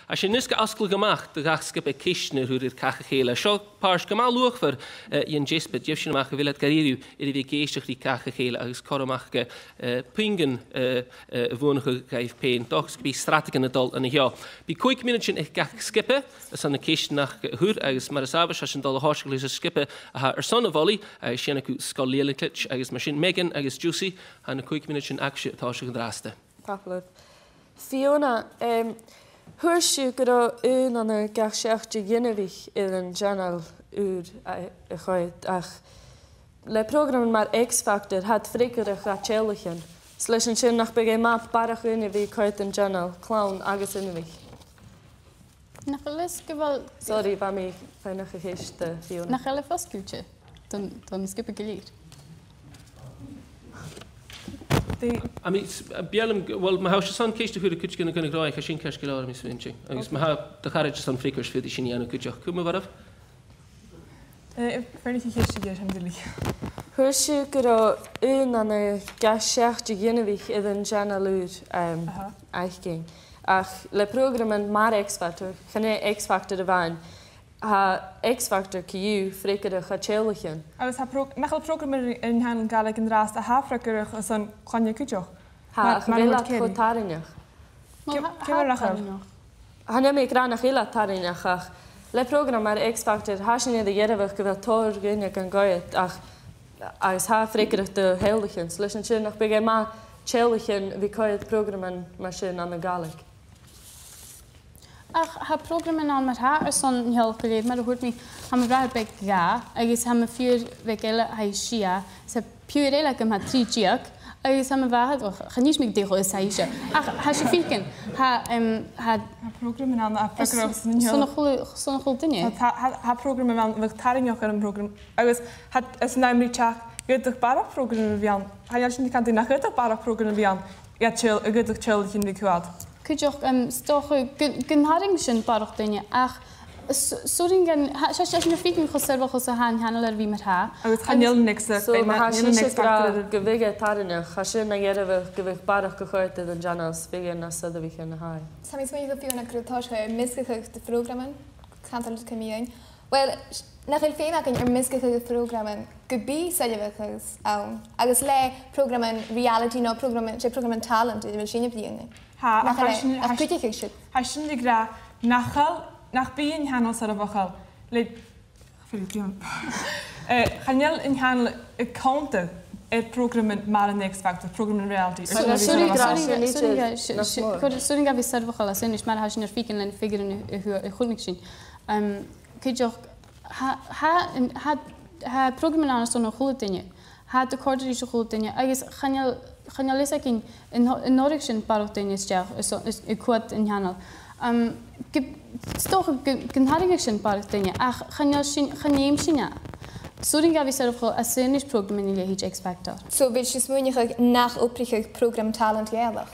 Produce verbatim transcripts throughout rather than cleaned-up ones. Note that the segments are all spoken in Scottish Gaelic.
Tha sinn a-nis ga fhosgladh a-mach do gach sgioba ceistean a thoirt air cach a chèile. Seo pàirt gu math luachmhor, eh, dhen deasbad, gheibh sinn a-mach a bheil iad gu h-àraidh air a bhith ag èisteachd ri cach a chèile agus cur a-mach gu, eh, puingean, eh, eh, a bhuannachadh dhaibh pèin. Dòchas gum bi straidigean a' dol an seo. Bidh còig mionaidean aig gach sgioba airson na ceistean a thoirt agus mar as àbhaist tha sinn a' dol a thòiseachadh leis an sgioba a tha airson a' mholaidh, agus 's e an sgoil Lìonacleit agus mar sin Megan agus Josie, tha na còig mionaidean agaibhse a' tòiseachadh an-dràsta. Tapadh leibh. Fiona, em, thuirt sibh gun robh aon ann an gach seachdain dhen a' mhìos air an t-seanail ùr a, a choimhead, ach le prògraman mar X Factor, tha iad freagarrach dha teaghlaichean. 'S leis an sin nach biodh e math barrachd dhaoine a bhith a' coimhead an t-seanail, clann agus inbhich. Nach eil fhios gu bheil... Sorry, bha mi a' faighneachd a' cheist, eh, Fiona. Nach eil e fosgailte don, don sgioba gu lèir? Dè... I mean, s-, a bheil, well, ma tha sibh airson ceist a chur ri cuideigin a' ghràdh, tha sin ceart gu leòr, tha mi a' smaointinn. Agus ma tha do charaid airson freagairt, faodaidh sinn a dhèanamh cuideachd. Cùm a' bharbh. Eh, feumaidh mi a' cheist a dhèanamh, sin duilich. Thuirt sibh gun robh aon ann an gach seachdain dhen a' mhìos air an t-seanail ùr, em, fhaicinn. Ach le prògraman mar X Factor, chan e X Factor a-mhàin, tha X Factor co-dhiù freagarrach dha teaghlaichean. Agus tha pròg-, nach eil prògraman air, air an t-seanail Ghàidhlig an-dràsta a tha freagarrach airson cloinne cuideachd? Tha, ach a bheil iad cho tarraingeach? Ciamar nach eil? Chan eil mi ag ràdh nach eil iad tarraingeach, ach le prògram mar X Factor, tha sinn air a dhearbhadh gu bheil tòrr dhaoine gan coimhead, ach, agus tha e freagarrach do theaghlaichean. 'S leis an sin, nach biodh e math teaghlaichean a bhith a' coimhead prògraman mar sin ann an Gàidhlig? Ach tha prògraman ann mar-thà airson an teaghlach gu lèir, mar a thuirt mi, tha mo bhràthair beag dhà, agus tha mo phiuthar bheag eile, tha i sia, 's tha piuthar eile agam, tha i trì deug, agus tha mo mhàthair, och, chan eil fhios agam dè cho fhios a tha ise. Ach tha sibh a' faicinn, tha, em, tha... Tha prògraman ann a tha freagarrach dhan teaghlach. Airson a h-uile, airson a h-uile duine. Tha, tha, tha prògraman ann a bhiodh tarraingeach air am prògram. Agus tha, is an àm ri teachd, dh'fhaodadh barrachd prògraman a bhith ann. Chan eil sinn ag cantainn nach fhaodadh barrachd prògraman a bhith ann. Dh'fhaodadh teagh-, dh'fhaodadh teaghlaichean a bhith a' coimhead. Cuideachd, em, 's dòcha gun, gun tarraing sin barrachd dhaoine, ach s-, 's urrainn dhan, tha, 's e, 's e sin a' faicinn cho soirbheachail 's a tha an t-seanail air a bhith mar-thà. Agus chan eil an X, so, eh, ma tha sibhse ag ràdh gu bheil e tarraingeach, tha sin a' dèanamh gu bheil barrachd a' coimhead air an t-seanail 's bhiodh e nas soirbhe na tha e. Tha mi a' smaoineachadh, Fiona, gun robh toiseach air measgachadh de phrògraman, cantainn leat gu bheil. Well, s-, nach eil feum againn air measgachadh de phrògraman gum bi soirbheachas ann, agus le prògraman reality no prògraman, 's e prògraman talent a bhios sinn a' bruidhinn. Tha, ach tha sinn, ach tha sinn, cuideachd sinn. Tha sinn ag ràdh nach eil, nach bi an t-seanail soirbheachail le, eh, chan eil an t-seanail a' cunntadh air prògraman mar an X Factor, prògraman reality. Sorry, sorry, sorry, sorry, sorry, sorry, sorry, sorry, gum bi soirbheachail às aonais, mar a tha sinn air faicinn le na figearan a, a, a chunnaic sinn. Em, cuideachd, tha, tha, tha, tha prògraman ann airson a h-uile duine. Tha iad a' còrdadh ris a h-uile duine, agus chan eil, chan eil fhios againn an, an toireadh sin barrachd dhaoine a-steach, is, is, a' coimhead an t-seanail. Um, gu, 's dòcha gu, gun tarraingeadh sin barrachd dhaoine, ach chan eil sin, chan fheum sinn e. 'S urrainn dha bhith soirbheachail às aonais prògraman a leithid X Factor. So, bheil sibh a' smaoineachadh nach obraicheadh prògram talent Ghàidhealach?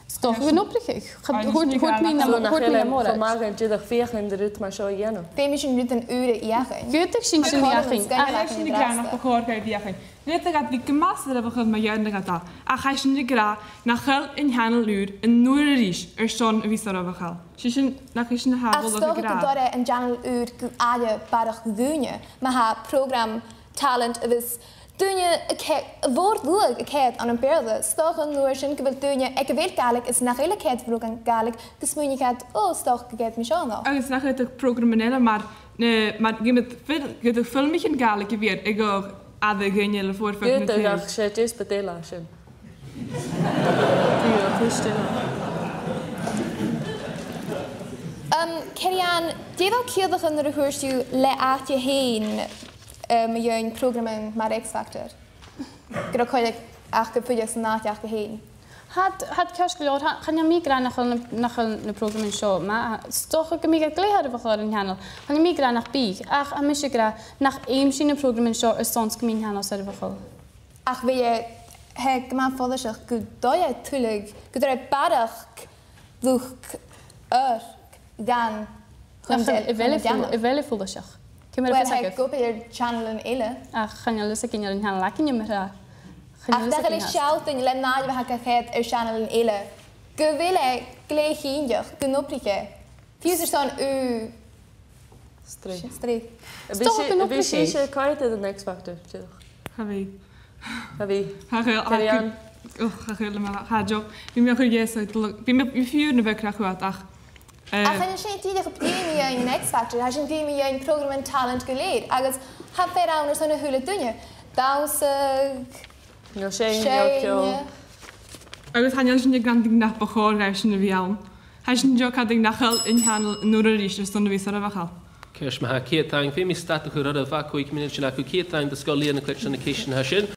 'S dòcha gun obraicheadh. Cha, thuirt, thuirt mi na, thuirt mi na mòr. Cho math gun dìreach feuchainn ri rud mar seo a dhèanamh. Feumaidh sinn rudan ùra fheuchainn. Dh'fhaodadh sinn sin fheuchainn. Ach tha sinn ag ràdh nach bu chòir dhaibh fheuchainn. Dh'fhaodadh iad a bhith gu math soirbheachail ma dhèanadh iad e. Ach tha sinn ag ràdh nach eil an t-seanail ùr an uair a-rithist airson a bhith soirbheachail. 'S e sin, nach e sin a tha a' dol a ràdh. Ach 's dòcha gun toir an t-seanail ùr gu àille barrachd dhaoine, ma tha prògram talent a bhios daoine a' co-, a' mhòr-shluagh a' coimhead ann am Beurla, 's dòcha an uair sin gu bheil daoine aig a bheil Gàidhlig is nach eil a' coimhead prògraman Gàidhlig, gun smaoinich iad, o, 's dòcha gun coimhead mi seo a-nochd. Agus nach fhaodadh prògraman eile mar, na, mar, gum biodh fil-, gum biodh filmichean Gàidhlig a bhith air, aig a' chòrr dhaoine le fòirfeachd na... Gum biodh, ach 's e deasbad eile sin. Dìreach, tuisdean. Um, Kerry-Ann, dè bha thu a' ciallachadh nuair a thuirt thu le àite fhèin, um, mu dheidhinn prògraman mar X Factor? Gun robh cothrom aca fuireach san àite aca fhèin. Tha, tha ceart gu leòr, tha, chan eil mi ag ràdh nach eil na, nach eil na prògraman seo math, 's dòcha gum bi iad glè shoirbheachail air an t-seanail, chan eil mi ag ràdh nach bi, ach tha mise ag ràdh nach fheum sinn na prògraman seo airson 's gum bi an t-seanail soirbheachail. Ach bha e, tha e gu math follaiseach gun toir e tuilleadh, gun toir e barrachd luchd-oirnn dhan... Ach a bheil e fol-, a bheil e follaiseach? Ciamar a tha fios agaibh? Well, tha e ag obair air seanailean eile. Ach chan eil fhios againn air an t-seanail againne mar-thà. Chan eil fhios againn. Ach nach eil e a' sealltainn le an àireamh a tha ga choimhead air seanailean eile gu bheil e glè chinnteach gun obraich e. Fiù 's airson ùidh. Strì. Strì. Bha sibh, bha sibh a' coimhead air an X Factor, dìreach. Cha bhi. Cha bhi. Cha chaoil, Carry on. Och, cha chaoil leam, cha joke. Bha mi a' cur dheas, bha mi, bha mi fiadhaich na bha craic uat, ach, eh, ach chan eil sinn dìreach a' bruidhinn mu dheidhinn an X Factor, tha sinn a' bruidhinn mu dheidhinn prògraman talent gu lèir, agus tha fear ann airson a h-uile duine. Dannsa, no seinn, no seinn, ceòl. Agus chan eil sinn ag ràdh dè nach bu chòir dhaibhsan a bhith ann. Tha sinn dìreach ag ràdh dè nach eil an t-seanail an uair a-rithist airson a bhith soirbheachail. Ceart ma-thà, ceud taing. Feumaidh mi stad a chur oirbh, tha còig mionaidean agaibh, ceud taing do Sgoil Lìonacleit airson na ceistean a tha sin.